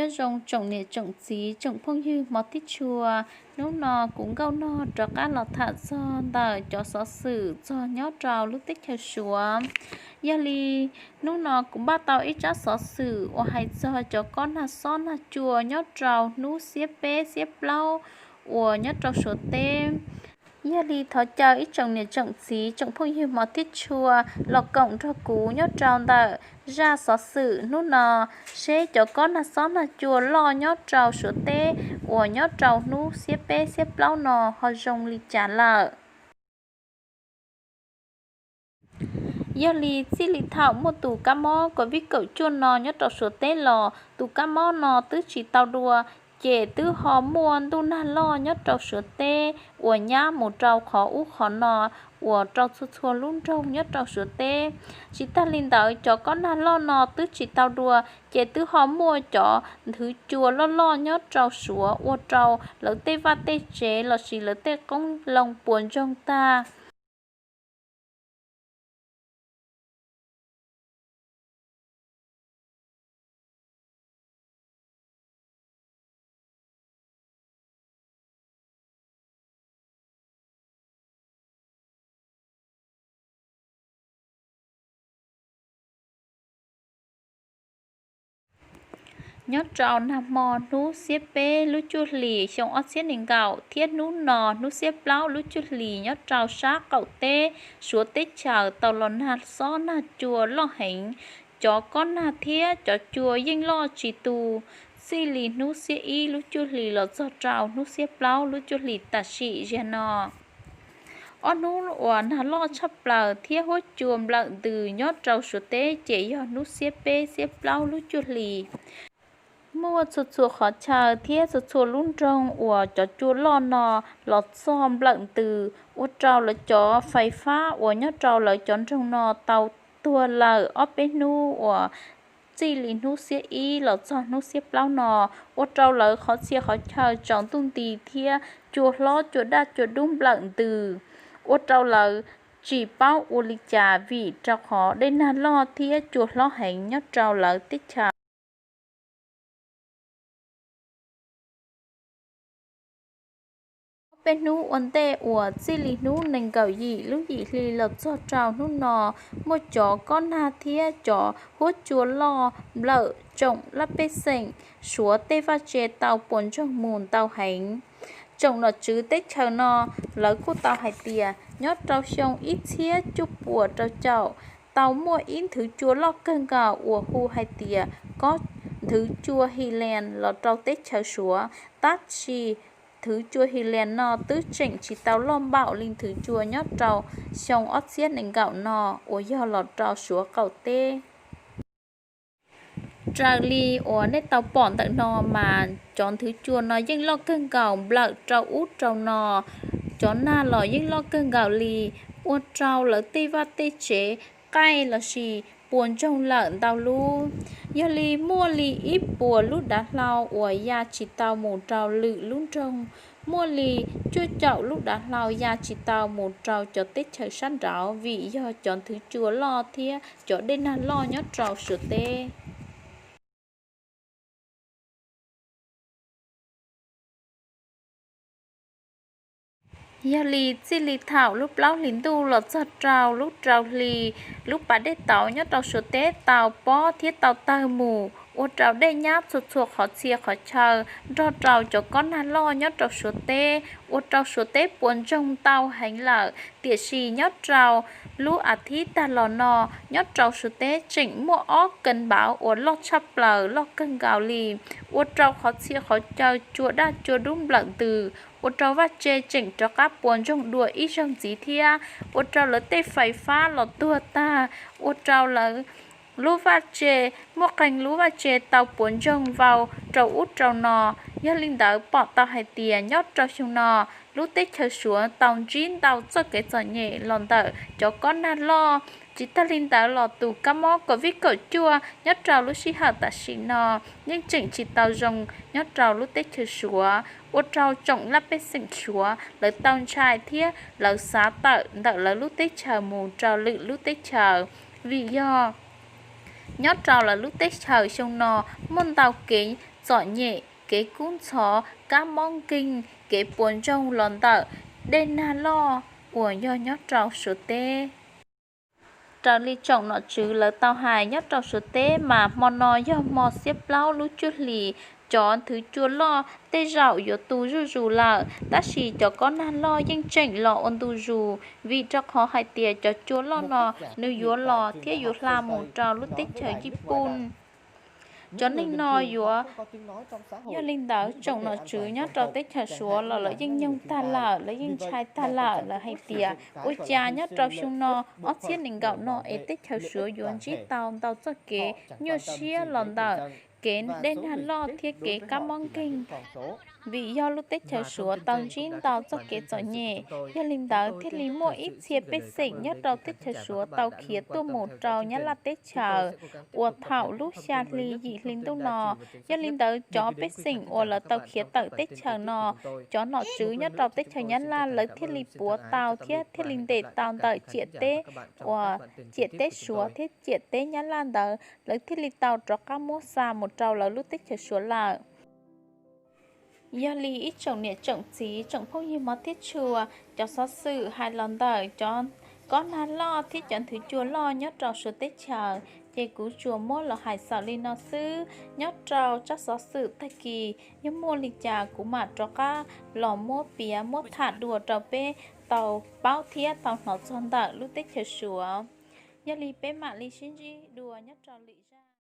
Nyob zoo tsoom niam tsoom txiv tsoom phooj ywg hmov thiab tshua, hnub no kuv Nkauj Nog rov qab los tham txog ntawm cov xov xwm txog nyob rau lub teb chaws Suav. Yog li hnub no kuv npaj tau ib tsab xov xwm uas hais txog cov kob nag xob nag cua nyob rau hnub xiab peb xiab plaub uas nyob rau Suav teb. Yog li thov caw ib tsoom niam tsoom txiv tsoom phooj ywg hmov thiab tshua los koom nrog kuv nyob rau ntawm zaj xov xwm hnub no, seb cov kob nag xob nag cua loj nyob rau Suav teb uas nyob rau hnub xiab peb xiab plaub no ho zoo li cas lawm. Yog li txij li thaum muaj tus kab mob COVID kaum cuaj no nyob rau Suav teb los tus kab mob no twb tsis tau dua, ces twb ho muaj ntuj nag loj nyob rau Suav teb uas nyab mus rau qhov ub qhov no uas rau txhua txhua lub nroog nyob rau Suav teb. Tsis tag li ntawd cov kob nag loj no twb tsis tau dua, ces twb ho muaj cov nthwv cua loj loj nyob rau Suav ua rau lawv tej vaj tej tsev lossis lawv tej qoob loo puas ntsoog tag. Nyob rau nag hmo hnub xiab peb lub cuaj hlis xyoo ob txhiab nees nkaum thiab hnub no hnub xiab plaub lub cuaj hlis nyob rau sab qaum teb Suav teb chaws tau los nag xob nag cua loj heev. Cov kob nag thiab cov cua yeej loj tsis tu txij li hnub xiab ib lub cuaj hlis los txog rau hnub xiab plaub lub cuaj hlis tam sim ziag no. Ob hnub uas nag loj tshaj plaws thiab huab cua nplawm ntws nyob rau Suav teb ces yog hnub xiab peb xiab plaub lub cuaj hlis. Muaj txhua txhua qhov chaw thiab txhua txhua lub nroog uas cov cua loj no los txog nplawm ntws ua rau lawv cov fais fab uas nyob rau lawv cov nroog no tau tuag lawm ob peb hnub uas txij li hnub xiab ib los txog hnub xiab plaub no, ua rau lawv qhov txhia qhov chaw tsaus ntuj nti thiab cua hlob cua daj cua dub nplawm ntws, ua rau lawv tsis paub ua li cas vim rau qhov dej nag loj thiab cua hlob heev nyob rau lawv teb chaws. Ob peb hnub ua ntej uas txij li hnub nees nkaum yim lub yim hli los txog rau hnub no, muaj cov kob nag thiab cov huab cua loj nplawm tsoom laj pej xeem Suav tej vaj tse tau puas ntsoog mus ntau heev. Tsoom nom tswv teb chaws no lawv kuj tau hais tias nyob rau xyoo ib txhiab cuaj puas rau caum tau muaj ib nthwv cua loj kawg nkaus uas hu hais tias kob nthwv cua Hilan los rau teb chaws Suav, tab sis nthwv cua Hilan no twb tseem tsis tau loj npaum li nthwv cua nyob rau xyoo ob txhiab nees nkaum no uas yog los rau Suav qaum teb. Raws li uas nej tau pom ntawm no mas cov nthwv cua no yeej loj kawg nkaus nplawm rau ub rau no. Cov nag los yeej loj kawg nkaus li, ua rau lawv tej vaj tej tsev qaij lossis puas ntsoog lawm ntau lub. Yog li muaj li ib puas lub dav hlau uas ya tsis tau mus rau lwm lub nroog, muaj li cuaj caum lub dav hlau ya tsis tau mus rau cov teb chaws sab nraud vim yog cov nthwv cua loj thiab cov dej nag loj nyob rau Suav teb. Yog li txij li thaum lub plaub hlis ntuj los txog rau lub rau hli, lub pas dej tauv nyob rau Suav teb tau pob thiab tau tawg mus ua rau dej nyab txhua txhua qhov txhia qhov chaw nrog rau cov kob nag loj nyob rau Suav teb, ua rau Suav teb puas ntsoog ntau heev lawm. Tiam sis nyob rau lub as thiv tag los no nyob rau Suav teb tseem muaj ob kev npauv uas loj tshaj plaws loj kawg nkaus li, ua rau qhov txhia qhov chaw cua daj cua dub nplawm ntws, ua rau vaj tse tseem rov qab puas ntsoog dua ib zaug ntxiv thiab, ua rau lawv tej fais fab los tuag tag, ua rau lawv lub vaj tse, muaj qee lub vaj tse tau puas ntsoog vau rau ub rau no. Yog li ntawd pom tau hais tias nyob rau xyoo no lub teb chaws Suav tau ntsib ntau txoj kev txom nyem los ntawm cov kob nag loj. Tsis tag li ntawd los tus kab mob COVID kaum cuaj nyob rau lub sij hawm tam sim no yeej tseem tsis tau zoo nyob rau lub teb chaws Suav, ua rau tsoom laj pej xeem Suav lawv tau ntshai thiab lawv xav tawm ntawm lawv lub teb chaws mus rau lwm lub teb chaws, vim yog nyob rau lawv lub teb chaws xyoo no muaj ntau kev txom nyem, kev kub ntxhov, kab mob nkeeg, kev puas ntsoog los ntawm dej nag loj uas yog nyob rau Suav teb. Raws li tsoom nom tswv lawv tau hais, nyob rau Suav teb mas hmo no yog hmo xiab plaub lub cuaj hlis, cov nthwv cua loj tej zaum yuav tu zuj zus lawm, tab sis cov kob nag loj yeej tseem los ua ntu zus, vim rau qhov hais tias cov cua loj no nws yuav los thiab yuav hla mus rau lub teb chaws Yij Pooj. Cov neeg no yuav, yog li ntawd tsoom nom tswv nyob rau teb chaws Suav los lawv yeej nyoog tag lawm, lawv yeej ntshai tag lawm, lawv hais tias ua cas nyob rau xyoo no ob txhiab nees nkaum no es teb chaws Suav yuav ntsib tau ntau txoj kev nyuaj siab los ntawm kev dej nag loj thiab kev kab mob nkeeg. Vim yog lub teb chaws Suav tau ntsib ntau txoj kev txom nyem, yog li ntawd thiaj li muaj ib txhia pej xeem nyob rau teb chaws Suav tau khiav tuaj mus rau Nyab Laj teb chaws uas thaum lub xya hli yim hli ntuj no. Yog li ntawd cov pej xeem uas lawv tau khiav tawm teb chaws no, cov nom tswv nyob rau teb chaws Nyab Laj lawv thiaj li puav tau thiab thiaj li ntes tau ntawm ciam teb uas ciam teb Suav thiab ciam teb Nyab Laj ntawd, lawv thiaj li tau rov qab muab xa mus rau lawv lub teb chaws Suav lawm. Yog li ib tsoom niam tsoom txiv tsoom phooj ywg hmov thiab tshua, cov xov xwm hais los ntawm cov kob nag loj thiab cov nthwv cua loj nyob rau Suav teb chaws, ces kuv tsuas muab los hais xaus li no xwb. Nyob rau tsab xov xwm tag kis yog muaj li cas kuv mam rov qab los muab piav muab tham dua rau peb tau paub thiab tau hnov txog ntawm lub teb chaws Suav. Yog li peb mam li sib ntsib dua nyob rau lwm zaj.